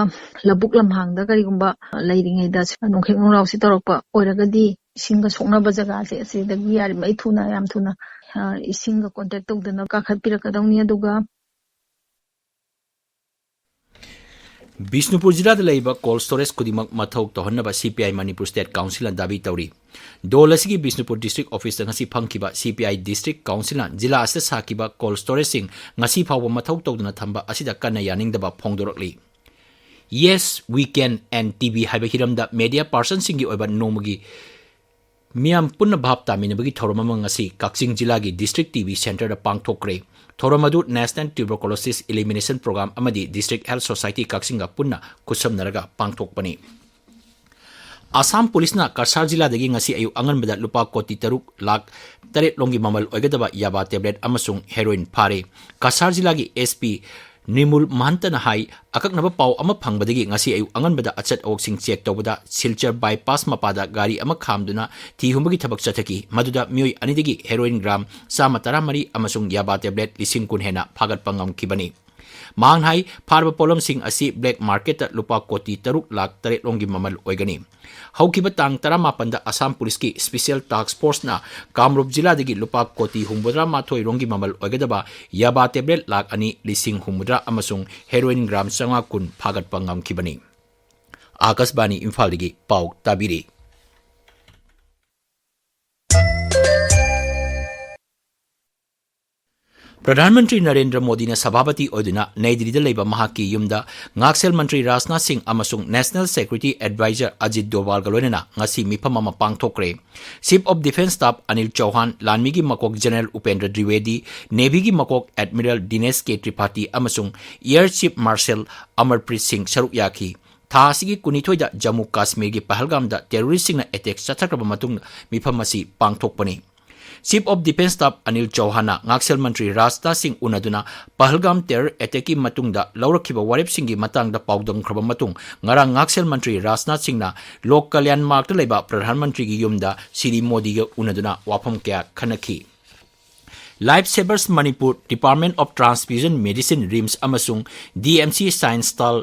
ꯂꯧꯕꯨꯛ ꯂꯝꯍꯥꯡꯗ ꯀꯔꯤꯒꯨꯝꯕ ꯂꯩꯔꯤꯉꯩꯗ ꯅꯣꯡꯈꯦꯛ ꯅꯣꯡꯂꯥꯎꯁꯤ ꯇꯧꯔꯛꯄ ꯑꯣꯏꯔꯒꯗꯤ ꯏꯁꯤꯡꯒ ꯁꯣꯛꯅꯕ ꯖꯒꯥꯁꯦ ꯑꯁꯤꯗꯒꯤ ꯌꯥꯔꯤꯕꯃꯈꯩ ꯊꯨꯅ, ꯌꯥꯝ ꯊꯨꯅ, ꯑ, ꯏꯁꯤꯡꯒ contact ꯇꯧꯗꯅ ꯀꯥꯈꯠꯄꯤꯔꯛꯀꯗꯧꯅꯤ꯫ ꯑꯗꯨꯒ ꯕꯤꯁꯅꯨꯄꯨꯔ ꯖꯤꯂꯥꯗ ꯂꯩꯔꯤꯕ cold storage ꯈꯨꯗꯤꯡꯃꯛ ꯃꯊꯧ ꯇꯧꯍꯟꯅꯕ CPI ꯃꯅꯤꯄꯨꯔ State Councilꯅ ꯗꯥꯕꯤ ꯇꯧꯔꯤ꯫ ꯗꯣꯜ ꯑꯁꯤꯒꯤ ꯕꯤꯁꯅꯨꯄꯨꯔ district officeꯇ ꯉꯁꯤ ꯐꯪꯈꯤꯕ CPI district councilꯅ ꯖꯤꯂꯥ ꯑꯁꯤꯗ ꯁꯥꯈꯤꯕ cold storageꯁꯤꯡ ꯉꯁꯤ ꯐꯥꯎꯕ ꯃꯊꯧ ꯇꯧꯗꯅ ꯊꯝꯕ ꯑꯁꯤꯗ ꯀꯟꯅ ꯌꯥꯅꯤꯡꯗꯕ ꯐꯣꯡꯗꯣꯔꯛꯂꯤ꯫ Yes, We Can and TB ꯍꯥꯏꯕ ꯍꯤꯔꯝꯗ media personꯁꯤꯡꯒꯤ ꯑꯣꯏꯕ ꯅꯣꯡꯃꯒꯤ ꯃꯤꯌꯥꯝ ꯄꯨꯟꯅ ꯚꯥꯞ ꯇꯥꯃꯤꯟꯅꯕꯒꯤ ꯊꯧꯔꯝ ꯑꯃ ꯉꯁꯤ ꯀꯛꯆꯤꯡ ꯖꯤꯂꯥꯒꯤ district TB centreꯗ ꯄꯥꯡꯊꯣꯛꯈ꯭ꯔꯦ꯫ ꯊꯧꯔꯝ ꯑꯗꯨ National Tuberculosis Elimination Program ꯑꯃꯗꯤ District Health Society ꯀꯛꯆꯤꯡꯒ ꯄꯨꯟꯅ ꯈꯨꯠꯁꯝꯅꯔꯒ ꯄꯥꯡꯊꯣꯛꯄꯅꯤ꯫ ꯑꯁꯥꯝ ꯄꯨꯂꯤꯁꯅ ꯀꯁꯥꯔ ꯖꯤꯂꯥꯗꯒꯤ ꯉꯁꯤ ꯑꯌꯨꯛ ꯑꯉꯟꯕꯗ ꯂꯨꯄꯥ ꯀꯣꯇꯤ ꯇꯔꯨꯛ ꯂꯥꯈ ꯇꯔꯦꯠ ꯂꯣꯝꯒꯤ ꯃꯃꯜ ꯑꯣꯏꯒꯗꯕ ꯌꯥꯕꯥ tablet ꯑꯃꯁꯨꯡ heroin ꯐꯥꯔꯦ꯫ ꯀꯁꯥꯔ ꯖꯤꯂꯥꯒꯤ SP ꯅꯤꯃꯨꯜ ꯃꯍꯟꯇꯅ ꯍꯥꯏ, ꯑꯀꯛꯅꯕ ꯄꯥꯎ ꯑꯃ ꯐꯪꯕꯗꯒꯤ ꯉꯁꯤ ꯑꯌꯨꯛ ꯑꯉꯟꯕꯗ ꯑꯆꯠ ꯑꯋꯣꯛꯁꯤꯡ check ꯇꯧꯕꯗ ꯁꯤꯜꯆꯔ bypass ꯃꯄꯥꯗ ꯒꯥꯔꯤ ꯑꯃ ꯈꯥꯝꯗꯨꯅ ꯊꯤ ꯍꯨꯝꯕꯒꯤ ꯊꯕꯛ ꯆꯠꯊꯈꯤ꯫ ꯃꯗꯨꯗ ꯃꯤꯑꯣꯏ ꯑꯅꯤꯗꯒꯤ heroin gram ꯆꯥꯝꯃ ꯇꯔꯥꯃꯔꯤ ꯑꯃꯁꯨꯡ ꯌꯥꯕꯥ tablet ꯂꯤꯁꯤꯡ ꯀꯨꯟ ꯍꯦꯟꯅ ꯐꯥꯒꯠꯄ ꯉꯝꯈꯤꯕꯅꯤ꯫ ꯃꯍꯥꯛꯅ ꯍꯥꯏ, ꯐꯥꯔꯕ ꯄꯣꯠꯂꯝꯁꯤꯡ ꯑꯁꯤ ꯕ꯭ꯂꯦꯛ ꯃꯥꯔꯀꯦꯠꯇ ꯂꯨꯄꯥ ꯀꯣꯇꯤ ꯇꯔꯨꯛ ꯂꯥꯈ ꯇꯔꯦꯠ ꯔꯣꯝꯒꯤ ꯃꯃꯜ ꯑꯣꯏꯒꯅꯤ꯫ ꯍꯧꯈꯤꯕ ꯇꯥꯡ ꯇꯔꯥꯃꯥꯄꯟꯗ ꯑꯁꯥꯝ ꯄꯨꯂꯤꯁꯀꯤ ꯁ꯭ꯄꯤꯁꯦꯜ ꯇꯥꯁꯛ ꯐꯣꯔꯁꯅ ꯀꯥꯃꯔꯨꯞ ꯖꯤꯂꯥꯗꯒꯤ ꯂꯨꯄꯥ ꯀꯣꯇꯤ ꯍꯨꯝꯐꯨꯇꯔꯥ ꯃꯥꯊꯣꯏ ꯔꯣꯝꯒꯤ ꯃꯃꯜ ꯑꯣꯏꯒꯗꯕ ꯌꯥꯕꯥ ꯇꯦꯕ꯭ꯂꯦꯠ ꯂꯥꯈ ꯑꯅꯤ ꯂꯤꯁꯤꯡ ꯍꯨꯝꯐꯨꯇꯔꯥ ꯑꯃꯁꯨꯡ ꯍꯦꯔꯣꯏꯟ ꯒ꯭ꯔꯥꯝ ꯆꯥꯝꯃꯉꯥ ꯀꯨꯟ ꯐꯥꯒꯠꯄ ꯉꯝꯈꯤꯕꯅꯤ꯫ ꯑꯥꯀꯥꯁꯕꯥꯅꯤ ꯏꯝꯐꯥꯜꯗꯒꯤ ꯄꯥꯎ ꯇꯥꯕꯤꯔꯤ꯫ ꯄ꯭ꯔꯙꯥꯟ ꯃꯟꯇ꯭ꯔꯤ ꯅꯔꯦꯟꯗ꯭ꯔ ꯃꯣꯗꯤꯅ ꯁꯚꯥꯄꯇꯤ ꯑꯣꯏꯗꯨꯅ ꯅꯩ ꯗꯤꯜꯂꯤꯗ ꯂꯩꯕ ꯃꯍꯥꯛꯀꯤ ꯌꯨꯝꯗ ꯉꯥꯛꯁꯦꯜ ꯃꯟꯇ꯭ꯔꯤ ꯔꯥꯖꯅꯥꯊ ꯁꯤꯡ ꯑꯃꯁꯨꯡ ꯅꯦꯁꯅꯦꯜ ꯁꯦꯀ꯭ꯌꯨꯔꯤꯇꯤ ꯑꯦꯗꯚꯥꯏꯖꯔ ꯑꯖꯤꯠ ꯗꯣꯚꯥꯜꯒ ꯂꯣꯏꯅꯅ ꯉꯁꯤ ꯃꯤꯐꯝ ꯑꯃ ꯄꯥꯡꯊꯣꯛꯈ꯭ꯔꯦ꯫ Chief of defence staff Anil ꯆꯧꯍꯥꯟ, ꯂꯥꯟꯃꯤꯒꯤ ꯃꯀꯣꯛ ꯖꯦꯅꯔꯦꯜ ꯎꯄꯦꯟꯗ꯭ꯔ ꯗ꯭ꯋꯤꯋꯦꯗꯤ, ꯅꯦꯚꯤꯒꯤ ꯃꯀꯣꯛ ꯑꯦꯗꯃꯤꯔꯦꯜ ꯗꯤꯅꯦꯁ ꯀꯦ ꯇ꯭ꯔꯤꯄꯥꯊꯤ ꯑꯃꯁꯨꯡ ꯑꯦꯌꯔ ꯆꯤꯐ ꯃꯥꯔꯁꯦꯜ ꯑꯃꯔꯄ꯭ꯔꯤꯠ ꯁꯤꯡ ꯁꯔꯨꯛ ꯌꯥꯈꯤ꯫ ꯊꯥ ꯑꯁꯤꯒꯤ ꯀꯨꯟꯅꯤꯊꯣꯏꯗ ꯖꯝꯃꯨ ꯀꯥꯁꯃꯤꯔꯒꯤ ꯄꯍꯜꯒꯥꯝꯗ ꯇꯦꯔꯣꯔꯤꯁꯁꯤꯡꯅ ꯑꯦꯇꯦꯛ ꯆꯠꯊꯈ꯭ꯔꯕ ꯃꯇꯨꯡꯗ ꯃꯤꯐꯝ ꯑꯁꯤ ꯄꯥꯡꯊꯣꯛꯄꯅꯤ꯫ Chief of defence staff Anil ꯆꯧꯍꯥꯟꯅ ꯉꯥꯛꯁꯦꯜ ꯃꯟꯇ꯭ꯔꯤ ꯔꯥꯖꯅꯥꯊ ꯁꯤꯡ ꯎꯅꯗꯨꯅ ꯄꯍꯜꯒꯥꯝ ꯇꯦꯔꯣꯔ ꯑꯦꯇꯦꯛꯀꯤ ꯃꯇꯨꯡꯗ ꯂꯧꯔꯛꯈꯤꯕ ꯋꯥꯔꯦꯞꯁꯤꯡꯒꯤ ꯃꯇꯥꯡꯗ ꯄꯥꯎꯗꯝꯈ꯭ꯔꯕ ꯃꯇꯨꯡ ꯉꯔꯥꯡ ꯉꯥꯛꯁꯦꯜ ꯃꯟꯇ꯭ꯔꯤ ꯔꯥꯖꯅꯥꯊ ꯁꯤꯡꯅ ꯂꯣꯛ ꯀꯜꯌꯥꯟ ꯃꯥꯔꯒꯇ ꯂꯩꯕ ꯄ꯭ꯔꯙꯥꯟ ꯃꯟꯇ꯭ꯔꯤꯒꯤ ꯌꯨꯝꯗ ꯁ꯭ꯔꯤ ꯃꯣꯗꯤꯒ ꯎꯅꯗꯨꯅ ꯋꯥꯐꯝ ꯀꯌꯥ ꯈꯟꯅꯈꯤ꯫ Life Savers Manipur, Department of Transfusion Medicine, RIMS, ꯑꯃꯁꯨꯡ D M C science style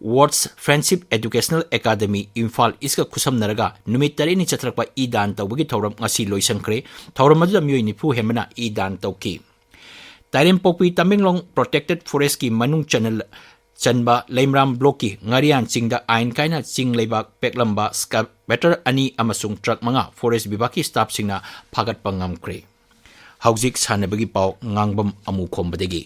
words friendship educational academy Imphal ꯏꯁꯀ ꯈꯨꯠꯁꯝꯅꯔꯒ ꯅꯨꯃꯤꯠ ꯇꯔꯦꯠꯅꯤ ꯆꯠꯊꯔꯛꯄ ꯏ ꯗꯥꯟ ꯇꯧꯕꯒꯤ ꯊꯧꯔꯝ ꯉꯁꯤ ꯂꯣꯏꯁꯪꯈ꯭ꯔꯦ꯫ ꯊꯧꯔꯝ ꯑꯗꯨꯗ ꯃꯤꯑꯣꯏ ꯅꯤꯐꯨ ꯍꯦꯟꯕꯅ ꯏ ꯗꯥꯟ ꯇꯧꯈꯤ꯫ ꯇꯥꯏꯔꯦꯝꯄꯣꯛꯄꯤ ꯇꯃꯦꯡꯂꯣꯡ ꯄ꯭ꯔꯣꯇꯦꯛꯇꯦꯗ ꯐꯣꯔꯦꯁ꯭ꯠꯀꯤ ꯃꯅꯨꯡ ꯆꯟꯅ-, ꯆꯟꯕ ꯂꯩꯃꯔꯥꯝ ꯕ꯭ꯂꯣꯛꯀꯤ ꯉꯥꯔꯤꯌꯥꯟ ꯆꯤꯡꯗ ꯑꯥꯏꯟ ꯀꯥꯏꯅ ꯆꯤꯡ ꯂꯩꯕꯥꯛ ꯄꯦꯛꯂꯝꯕ ꯁ꯭ꯀꯥꯚꯦꯇꯔ ꯑꯅꯤ ꯑꯃꯁꯨꯡ ꯇ꯭ꯔꯛ ꯃꯉꯥ ꯐꯣꯔꯦꯁ꯭ꯠ ꯕꯤꯚꯥꯒꯀꯤ ꯁ꯭ꯇꯥꯐꯁꯤꯡꯅ ꯐꯥꯒꯠꯄ ꯉꯝꯈ꯭ꯔꯦ꯫ ꯍꯧꯖꯤꯛ ꯁꯥꯟꯅꯕꯒꯤ ꯄꯥꯎ ꯉꯥꯡꯕꯝ ꯑꯃꯨꯈꯣꯝꯕꯗꯒꯤ꯫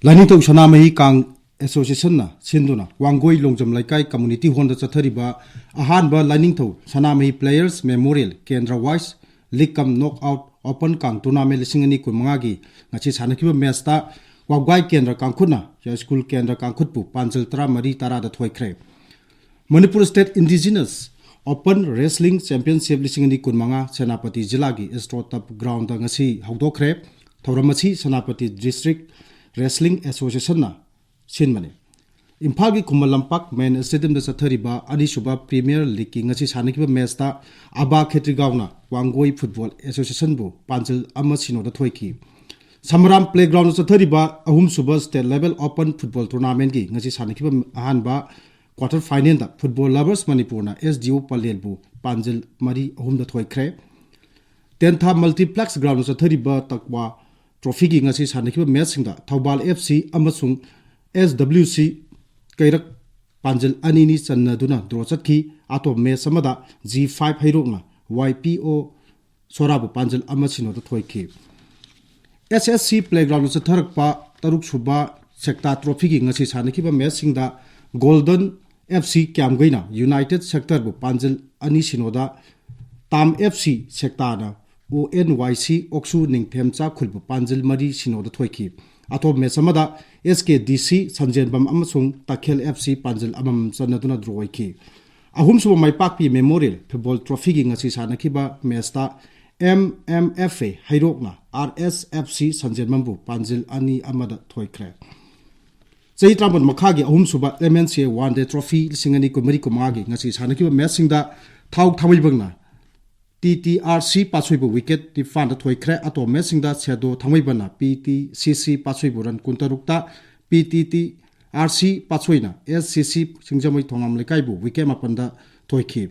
ꯂꯥꯏꯅꯤꯡꯊꯧ ꯁꯅꯥꯃꯍꯤ ꯀꯥꯡ ꯑꯦꯁꯣꯁꯤꯌꯦꯁꯟꯅ ꯁꯤꯟꯗꯨꯅ ꯋꯥꯡꯒꯣꯏ ꯂꯣꯡꯖꯝ ꯂꯩꯀꯥꯏ ꯀꯝꯃꯨꯅꯤꯇꯤ ꯍꯣꯜꯗ ꯆꯠꯊꯔꯤꯕ ꯑꯍꯥꯟꯕ ꯂꯥꯏꯅꯤꯡꯊꯧ ꯁꯅꯥꯃꯍꯤ ꯄ꯭ꯂꯦꯌꯔꯁ ꯃꯦꯃꯣꯔꯤꯌꯦꯜ ꯀꯦꯟꯗ꯭ꯔ ꯋꯥꯏꯁ ꯂꯤꯒ ꯀꯝ ꯅꯣꯛ ꯑꯥꯎꯠ ꯑꯣꯄꯟ ꯀꯥꯡ ꯇꯣꯔꯅꯥꯃꯦꯟ ꯂꯤꯁꯤꯡ ꯑꯅꯤ ꯀꯨꯟꯃꯉꯥꯒꯤ ꯉꯁꯤ ꯁꯥꯟꯅꯈꯤꯕ ꯃꯦꯆꯇ ꯋꯥꯕꯒꯥꯏ ꯀꯦꯟꯗ꯭ꯔ ꯀꯥꯡꯈꯨꯠꯅ ꯌꯥꯏꯁ꯭ꯀꯨꯜ ꯀꯦꯟꯗ꯭ꯔ ꯀꯥꯡꯈꯨꯠꯄꯨ ꯄꯥꯟꯖꯜ ꯇꯔꯥꯃꯔꯤ ꯇꯔꯥꯗ ꯊꯣꯏꯈ꯭ꯔꯦ꯫ Manipur state indigenous open wrestling championship ꯂꯤꯁꯤꯡ ꯑꯅꯤ ꯀꯨꯟꯃꯉꯥ ꯁꯦꯅꯥꯄꯇꯤ ꯖꯤꯂꯥꯒꯤ ꯑꯦꯁꯇ꯭ꯔꯣ ꯇꯔꯐ ꯒ꯭ꯔꯥꯎꯟꯗ ꯉꯁꯤ ꯍꯧꯗꯣꯛꯈ꯭ꯔꯦ꯫ ꯊꯧꯔꯝ ꯑꯁꯤ ꯁꯦꯅꯥꯄꯇꯤ ꯗꯤꯁꯇ꯭ꯔꯤꯛ ꯔꯦꯁꯂꯤꯡ ꯑꯦꯁꯣꯁꯤꯌꯦꯁꯟꯅ ꯁꯤꯟꯕꯅꯤ꯫ ꯏꯝꯐꯥꯜꯒꯤ ꯈꯨꯃꯟ ꯂꯝꯄꯥꯛ ꯃꯦꯟ ꯁ꯭ꯇꯦꯗꯤꯌꯝꯗ ꯆꯠꯊꯔꯤꯕ ꯑꯅꯤꯁꯨꯕ ꯄ꯭ꯔꯤꯃꯤꯌꯔ ꯂꯤꯒꯀꯤ ꯉꯁꯤ ꯁꯥꯟꯅꯈꯤꯕ ꯃꯦꯆꯇ ꯑꯕꯥ ꯈꯦꯇ꯭ꯔꯤꯒꯥꯎꯅ ꯋꯥꯡꯒꯣꯏ ꯐꯨꯠꯕꯣꯜ ꯑꯦꯁꯣꯁꯤꯌꯦꯁꯟꯕꯨ ꯄꯥꯟꯖꯜ ꯑꯃ ꯁꯤꯅꯣꯗ ꯊꯣꯏꯈꯤ꯫ ꯁꯃꯔꯥꯝ ꯄ꯭ꯂꯦꯒ꯭ꯔꯥꯎꯟꯗ ꯆꯠꯊꯔꯤꯕ ꯑꯍꯨꯝꯁꯨꯕ ꯁ꯭ꯇꯦꯠ ꯂꯦꯚꯦꯜ ꯑꯣꯄꯟ ꯐꯨꯠꯕꯣꯜ ꯇꯣꯔꯅꯥꯃꯦꯟꯒꯤ ꯉꯁꯤ ꯁꯥꯟꯅꯈꯤꯕ ꯑꯍꯥꯟꯕ ꯀ꯭ꯋꯥꯇꯔ ꯐꯥꯏꯅꯦꯜꯗ ꯐꯨꯠꯕꯣꯜ ꯂꯚꯔꯁ ꯃꯅꯤꯄꯨꯔꯅ ꯑꯦꯁ ꯗꯤ ꯑꯣ ꯄꯂꯦꯜꯕꯨ ꯄꯥꯟꯖꯜ ꯃꯔꯤ ꯑꯍꯨꯝꯗ ꯊꯣꯏꯈ꯭ꯔꯦ꯫ ꯇꯦꯟꯊꯥ ꯃꯜꯇꯤꯄ꯭ꯂꯦꯛꯁ ꯒ꯭ꯔꯥꯎꯟꯗ ꯆꯠꯊꯔꯤꯕ ꯇꯛꯋꯥ ꯇ꯭ꯔꯣꯐꯤꯒꯤ ꯉꯁꯤ ꯁꯥꯟꯅꯈꯤꯕ ꯃꯦꯆꯁꯤꯡꯗ ꯊꯧꯕꯥꯜ ꯑꯦꯐ ꯁꯤ ꯑꯃꯁꯨꯡ ꯑꯦꯁ ꯗꯕ꯭ꯂꯤꯎ ꯁꯤ ꯀꯩꯔꯛ ꯄꯥꯟꯖꯜ ꯑꯅꯤꯅꯤ ꯆꯟꯅꯗꯨꯅ ꯗ꯭ꯔꯣ ꯆꯠꯈꯤ꯫ ꯑꯇꯣꯞꯄ ꯃꯦꯆ ꯑꯃꯗ ꯖꯤ ꯐꯥꯏꯚ ꯍꯩꯔꯣꯛꯅ ꯋꯥꯏ ꯄꯤ ꯑꯣ ꯁꯣꯔꯥꯕꯨ ꯄꯥꯟꯖꯜ ꯑꯃ ꯁꯤꯅꯣꯗ ꯊꯣꯏꯈꯤ꯫ ꯑꯦꯁ ꯑꯦꯁ ꯁꯤ ꯄ꯭ꯂꯦꯒ꯭ꯔꯥꯎꯟꯗ ꯆꯠꯊꯔꯛꯄ ꯇꯔꯨꯛ ꯁꯨꯕ ꯁꯦꯛꯇꯥ ꯇ꯭ꯔꯣꯐꯤꯒꯤ ꯉꯁꯤ ꯁꯥꯟꯅꯈꯤꯕ ꯃꯦꯆꯁꯤꯡꯗ ꯒꯣꯜꯗꯟ ꯑꯦꯐ ꯁꯤ ꯀ꯭ꯌꯥꯝꯒꯩꯅ ꯌꯨꯅꯥꯏꯇꯦꯗ ꯁꯦꯛꯇꯔꯕꯨ ꯄꯥꯟꯖꯜ ꯑꯅꯤ ꯁꯤꯅꯣꯗ, ꯇꯥꯝ ꯑꯦꯐ ꯁꯤ ꯁꯦꯛꯇꯥꯅ ꯑꯣ ꯑꯦꯟ ꯋꯥꯏ ꯁꯤ ꯑꯣꯛꯁꯨ ꯅꯤꯡꯊꯦꯝꯆꯥ ꯈꯨꯜꯕꯨ ꯄꯥꯟꯖꯜ ꯃꯔꯤ ꯁꯤꯅꯣꯗ ꯊꯣꯏꯈꯤ꯫ ꯑꯇꯣꯞꯄ ꯃꯦꯆ ꯑꯃꯗ ꯑꯦꯁ ꯀꯦ ꯗꯤ ꯁꯤ ꯁꯟꯖꯦꯟꯕꯝ ꯑꯃꯁꯨꯡ ꯇꯥꯈꯦꯜ ꯑꯦꯐ ꯁꯤ ꯄꯥꯟꯖꯜ ꯑꯃꯃꯝ ꯆꯟꯅꯗꯨꯅ ꯗ꯭ꯔꯣ ꯑꯣꯏꯈꯤ꯫ ꯑꯍꯨꯝꯁꯨꯕ ꯃꯥꯏꯄꯥꯛꯄꯤ ꯃꯦꯃꯣꯔꯤꯌꯦꯜ ꯐꯨꯠꯕꯣꯜ ꯇ꯭ꯔꯣꯐꯤꯒꯤ ꯉꯁꯤ ꯁꯥꯟꯅꯈꯤꯕ ꯃꯦꯆꯇ M M F A ꯍꯩꯔꯣꯛꯅ R S F C ꯁꯟꯖꯦꯟꯕꯝꯕꯨ ꯄꯥꯟꯖꯤꯜ ꯑꯅꯤ ꯑꯃꯗ ꯊꯣꯏꯈ꯭ꯔꯦ꯫ ꯆꯍꯤ ꯇꯔꯥꯃꯥꯄꯟ ꯃꯈꯥꯒꯤ ꯑꯍꯨꯝꯁꯨꯕ ꯑꯦꯝ ꯑꯦꯟ ꯁꯤ ꯑꯦ ꯋꯥꯟ ꯗꯦ ꯇ꯭ꯔꯣꯐꯤ ꯂꯤꯁꯤꯡ ꯑꯅꯤ ꯀꯨꯟꯃꯔꯤ ꯀꯨꯟꯃꯉꯥꯒꯤ ꯉꯁꯤ ꯁꯥꯟꯅꯈꯤꯕ ꯃꯦꯆꯁꯤꯡꯗ ꯊꯥꯎ ꯊꯥꯡꯃꯩꯕꯪꯅ ꯇꯤ ꯇꯤ ꯑꯥꯔ ꯁꯤ ꯄꯥꯠꯁꯣꯏꯕꯨ ꯋꯤꯀꯦꯠ ꯅꯤꯄꯥꯟꯗ ꯊꯣꯏꯈ꯭ꯔꯦ꯫ ꯑꯇꯣꯞꯄ ꯃꯦꯆꯁꯤꯡꯗ ꯁꯦꯗꯣ ꯊꯥꯡꯃꯩꯕꯟꯅ ꯄꯤ ꯇꯤ ꯁꯤ ꯁꯤ ꯄꯥꯠꯁꯣꯏꯕꯨ ꯔꯟ ꯀꯨꯟꯇꯔꯨꯛꯇ, P T T R C ꯄꯥꯠꯁꯣꯏꯅ ꯑꯦꯁ ꯁꯤ ꯁꯤ ꯁꯤꯡꯖꯃꯩ ꯊꯣꯉꯥꯝ ꯂꯩꯀꯥꯏꯕꯨ ꯋꯤꯀꯦꯠ ꯃꯥꯄꯟꯗ ꯊꯣꯏꯈꯤ꯫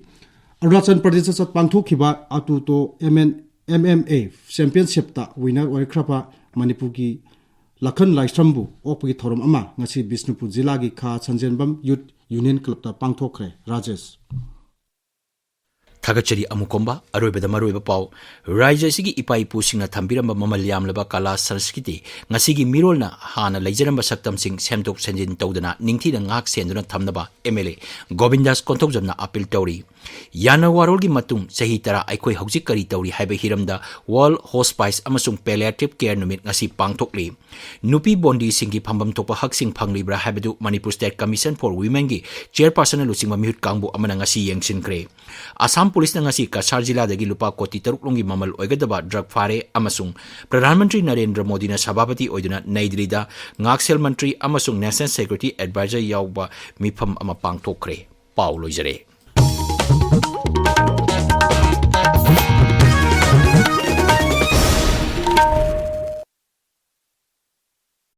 ꯑꯔꯨꯅꯥꯆꯜ ꯄ꯭ꯔꯗꯦꯁꯇ ꯆꯠ ꯄꯥꯡꯊꯣꯛꯈꯤꯕ ꯑꯇꯨꯇꯣ M N M M A ꯆꯦꯝꯄꯤꯌꯟꯁꯤꯞꯇ ꯋꯤꯅꯔ ꯑꯣꯏꯔꯛꯈ꯭ꯔꯕ ꯃꯅꯤꯄꯨꯔꯒꯤ ꯂꯈꯟ ꯂꯥꯏꯁ꯭ꯔꯝꯕꯨ ꯑꯣꯛꯄꯒꯤ ꯊꯧꯔꯝ ꯑꯃ ꯉꯁꯤ ꯕꯤꯁꯅꯨꯄꯨꯔ ꯖꯤꯂꯥꯒꯤ ꯈꯥ ꯁꯟꯖꯦꯟꯕꯝ ꯌꯨꯠ ꯌꯨꯅꯤꯌꯟ ꯀ꯭ꯂꯕꯇ ꯄꯥꯡꯊꯣꯛꯈ꯭ꯔꯦ꯫ ꯔꯥꯖꯦꯁ꯫ ꯊꯥꯒꯠꯆꯔꯤ ꯑꯃꯨꯛ ꯀꯣꯝꯕ꯫ ꯑꯔꯣꯏꯕꯗ ꯃꯔꯨꯑꯣꯏꯕ ꯄꯥꯎ꯫ ꯔꯥꯖ꯭ꯌ ꯑꯁꯤꯒꯤ ꯏꯄꯥ ꯏꯄꯨꯁꯤꯡꯅ ꯊꯝꯕꯤꯔꯝꯕ ꯃꯃꯜ ꯌꯥꯝꯂꯕ ꯀꯂꯥ ꯁꯪꯁꯀ꯭ꯔꯤꯇꯤ, ꯉꯁꯤꯒꯤ ꯃꯤꯔꯣꯜꯅ ꯍꯥꯟꯅ ꯂꯩꯖꯔꯝꯕ ꯁꯛꯇꯝꯁꯤꯡ ꯁꯦꯝꯗꯣꯛ ꯁꯦꯝꯖꯤꯟ ꯇꯧꯗꯅ ꯅꯤꯡꯊꯤꯅ ꯉꯥꯛ ꯁꯦꯟꯗꯨꯅ ꯊꯝꯅꯕ ꯑꯦꯝ ꯑꯦꯜ ꯑꯦ ꯒꯣꯕꯤꯟꯗꯥꯁ ꯀꯣꯟꯊꯧꯖꯝꯅ ꯑꯄꯤꯜ ꯇꯧꯔꯤ꯫ ꯌꯥꯅ ꯋꯥꯔꯣꯜꯒꯤ ꯃꯇꯨꯡ ꯆꯍꯤ ꯇꯔꯥ ꯑꯩꯈꯣꯏ ꯍꯧꯖꯤꯛ ꯀꯔꯤ ꯇꯧꯔꯤ ꯍꯥꯏꯕ ꯍꯤꯔꯝꯗ ꯋꯥꯔꯜꯗ ꯍꯣꯁꯄꯥꯏꯁ ꯑꯃꯁꯨꯡ ꯄꯦꯂꯤꯌꯦꯇꯤꯚ ꯀꯦꯌꯔ ꯅꯨꯃꯤꯠ ꯉꯁꯤ ꯄꯥꯡꯊꯣꯛꯂꯤ꯫ ꯅꯨꯄꯤ ꯕꯣꯟꯗꯤꯁꯤꯡꯒꯤ ꯐꯝꯐꯝ ꯊꯣꯛꯄ ꯍꯛꯁꯤꯡ ꯐꯪꯂꯤꯕ꯭ꯔꯥ ꯍꯥꯏꯕꯗꯨ ꯃꯅꯤꯄꯨꯔ ꯁ꯭ꯇꯦꯠ ꯀꯃꯤꯁꯟ ꯐꯣꯔ ꯋꯤꯃꯦꯟꯒꯤ ꯆꯦꯌꯔꯄꯥꯔꯁꯟꯅ ꯂꯨꯆꯤꯡꯕ ꯃꯤꯍꯨꯠ ꯀꯥꯡꯕꯨ ꯑꯃꯅ ꯉꯁꯤ ꯌꯦꯡꯁꯤꯟꯈ꯭ꯔꯦ꯫ ꯑꯁꯥꯝ ꯄꯨꯂꯤꯁꯅ ꯉꯁꯤ ꯀꯁꯥꯔ ꯖꯤꯂꯥꯗꯒꯤ ꯂꯨꯄꯥ ꯀꯣꯇꯤ ꯇꯔꯨꯛ ꯂꯣꯝꯒꯤ ꯃꯃꯜ ꯑꯣꯏꯒꯗꯕ ꯗ꯭ꯔꯒ ꯐꯥꯔꯦ ꯑꯃꯁꯨꯡ ꯄ꯭ꯔꯙꯥꯟ ꯃꯟꯇ꯭ꯔꯤ ꯅꯔꯦꯟꯗ꯭ꯔ ꯃꯣꯗꯤꯅ ꯁꯚꯥꯄꯇꯤ ꯑꯣꯏꯗꯨꯅ ꯅꯩ ꯗꯤꯜꯂꯤꯗ ꯉꯥꯛꯁꯦꯜ ꯃꯟꯇ꯭ꯔꯤ ꯑꯃꯁꯨꯡ ꯅꯦꯁꯅꯦꯜ ꯁꯦꯀ꯭ꯌꯨꯔꯤꯇꯤ ꯑꯦꯗꯚꯥꯏꯖꯔ ꯌꯥꯎꯕ ꯃꯤꯐꯝ ꯑꯃ ꯄꯥꯡꯊꯣꯛꯈ꯭ꯔꯦ꯫ ꯄꯥꯎ ꯂꯣꯏꯖꯔꯦ꯫